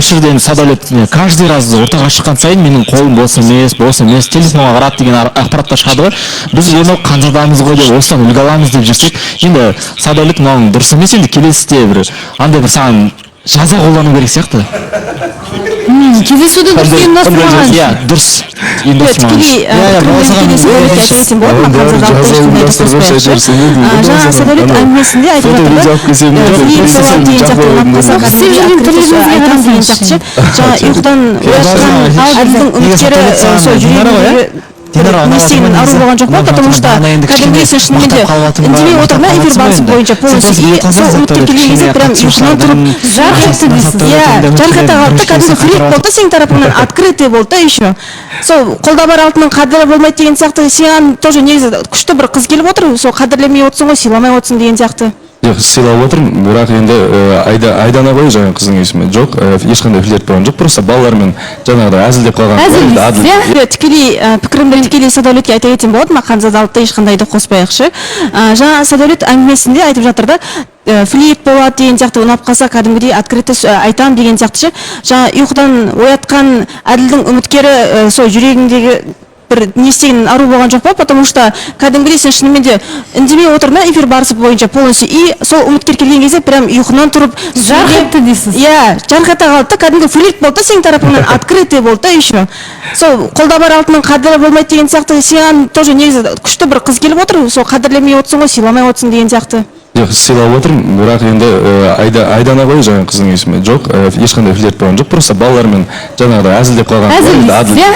Осы жерде енді Садәулет каждый раз ортаға шыққан сайын «менің қолым бос емес, бос емес, телефонға қарап» деген ақпараттар шығады ғой. Біз оны «Ханзадамыз ғой» деп, осыдан үлгі аламыз деп жүрсек, енді, Садәулет, мынауың дұрыс емес. Енді келесіде бір андай бір саған жаза қолдану керек сияқты. Кездесуді дұрыс ұйымдастырмаған. Иә, дұрыс ұйымдастырмаған. Тікелей Иә, пікіріммен тікелей Садәулетке айта кетсем болады ма? Ханзадалықты ешқандай да қоспайықшы. Жаңа Садәулет әңгімесінде айтып Фото жатыр видео да, алып келсем, флирт болады деген сияқты, ұнап қалса, Істеп кәдімгідей жүрген открытый тірлігіңізге айтамын деген қарасаңызшы. сияқты ше. Жаңа ұйқыдан оятқан Әділдің үміткері сол жүрегіндегі Динара, не істегенін ару болған жоқ па? Потому что кәдімгідей сен шынымен де үндемей отырдың да эфир барысы бойынша полностью, и сол үміткер келген кезде прям ұйқынан тұрып, Жарқ етті дейсіз. Иә, жарқ ете қалды да, кәдімгі флирт болды да, сенің тарапыңнан открытый болды да. Еще сол «қолда бар алтынның қадірі болмайды» деген сияқты, саған тоже негізі күшті бір қыз келіп отыр, сол қадірлемей отырсың ғой, сыйламай отырсың деген сияқты. Жоқ, сыйлап отырмын, бірақ енді Айдана ғой жаңағы қыздың есімі. Жоқ, ешқандай флирт болған жоқ, просто балалармен жаңағыдай әзілдеп қалған. Әзіл Енді дейсіз, әділ. иә? Иә, тікелей пікірімді тікелей Садәулетке айта кетсем болады ма? Ханзадалықты ешқандай да қоспайықшы. Жаңа Садәулет әңгімесінде айтып жатыр да, флирт болады деген сияқты, ұнап қалса, кәдімгідей открытый айтамын деген сияқты ше. Жаңа ұйқыдан оятқан Әділдің үміткері сол жүрегіндегі бір не істеген ару болған жоқ па? Потому что кәдімгідей сен шынымен де үндемей отырдың да эфир барысы бойынша полностью, и сол үміткер келген кезде прям ұйқынан тұрып, Жарқ етті дейсіз. Иә, жарқ ете қалды да, кәдімгі флирт болды да, сенің тарапыңнан открытый болды да. Еще сол «қолда бар алтынның қадірі болмайды» деген сияқты, саған тоже негізі күшті бір қыз келіп отыр, сол қадірлемей отырсың ғой, сыйламай отырсың деген сияқты. Жоқ, сыйлап отырмын, бірақ енді Айдана ғой жаңағы қыздың есімі. Жоқ, ешқандай флирт болған жоқ, просто балалармен жаңағыдай әзілдеп қалған. Әзіл Енді дейсіз, иә?